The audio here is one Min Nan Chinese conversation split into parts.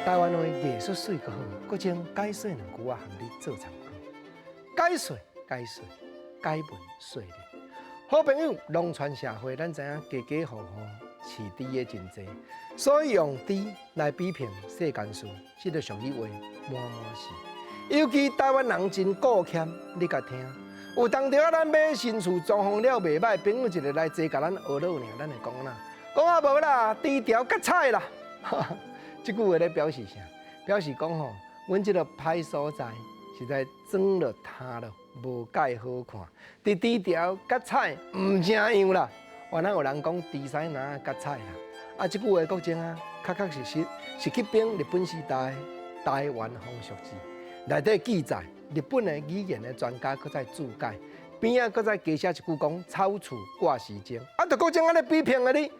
台灣話藝術媠閣好，閣將解說兩句仔，予你做參考。解說，解說，解文說理。好朋友，農村社會，咱知影家家戶戶飼豬的真濟，所以用豬來比評世間事，這个俗語話滿滿是。尤其台灣人真顧儉，你共聽。有當著啊，咱買新厝裝潢了袂䆀，朋友一个來坐共咱呵咾爾，咱會講啦，講啊無啦，豬條較菜啦。這句話咧表示啥？表示講吼，阮這个歹所在實在裝了塌了，無蓋好看。佇豬條較菜毋成樣啦。原來有人講豬屎籃較菜啦。啊，這句話講真啊，確確實實是去編日本時代台灣風俗誌內底記載。日本的語言的專家閣再注解，邊仔閣再加寫一句講草厝掛時鐘。啊，就閣種按呢比評的你，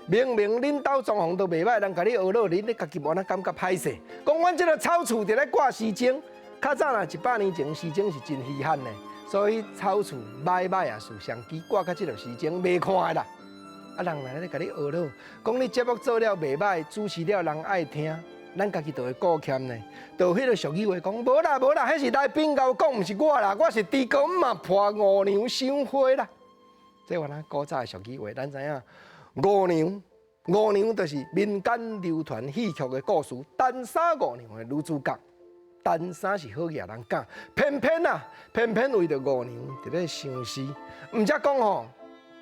明明恁兜裝潢都袂䆀，人共你呵咾，你你家己無哪感覺歹勢？講阮這个草厝佇咧掛時鐘，較早若100年前時鐘是真稀罕的，所以草厝䆀䆀也是上支掛較這个時鐘袂看的啦。啊，人來咧共你呵咾，講你節目做了袂䆀，主持了人愛聽。咱家己就會顧儉呢，就彼个俗語話講，無啦無啦，彼是來賓𠢕講，毋是我啦，我是豬哥嘛破五娘賞花啦。這原來古早的俗語話，咱知影五娘，五娘就是民間流傳戲曲的故事，單衫五娘的女主角。單衫是好額人講，偏偏啊，偏偏為著五娘佇咧相思。毋才講吼，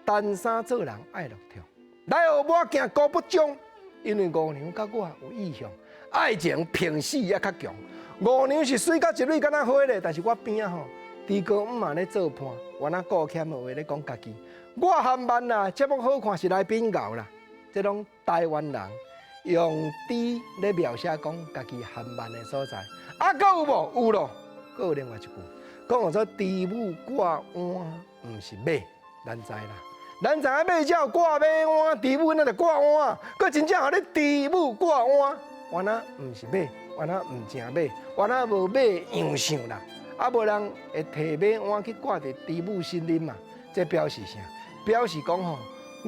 單衫做人愛樂跳，來予我行孤不終，因為五娘佮我有意向。愛情憑死也較強，五娘是媠甲一蕊敢若花咧，但是我邊仔吼，豬哥姆嘛咧做伴，原來顧儉的話咧講家己，我含慢啦，節目好看是來賓𠢕啦，這攏台灣人用豬咧描寫講家己含慢的所在。啊，閣有無？有咯，閣有另外一句，講做豬母掛碗，毋是馬，咱知啦。咱知影馬才有掛馬碗，豬母哪會掛碗？閣真正予你豬母掛碗。原來毋是馬，原來毋成馬，原來無馬樣相啦。啊，無人會提馬碗去掛佇豬母身裡嘛？這表示啥？表示講吼，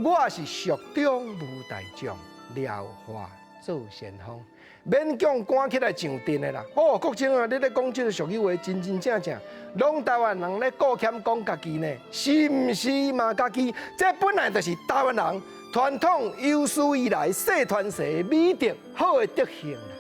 我是蜀中無大將，廖化做先鋒，勉強趕起來上陣的啦。哦，國政啊，你咧講這个俗語話，真真正正，攏台灣人咧顧儉講家己呢？是毋是嘛？家己這本來就是台灣人傳統有史以來世傳世美德好的德行啦。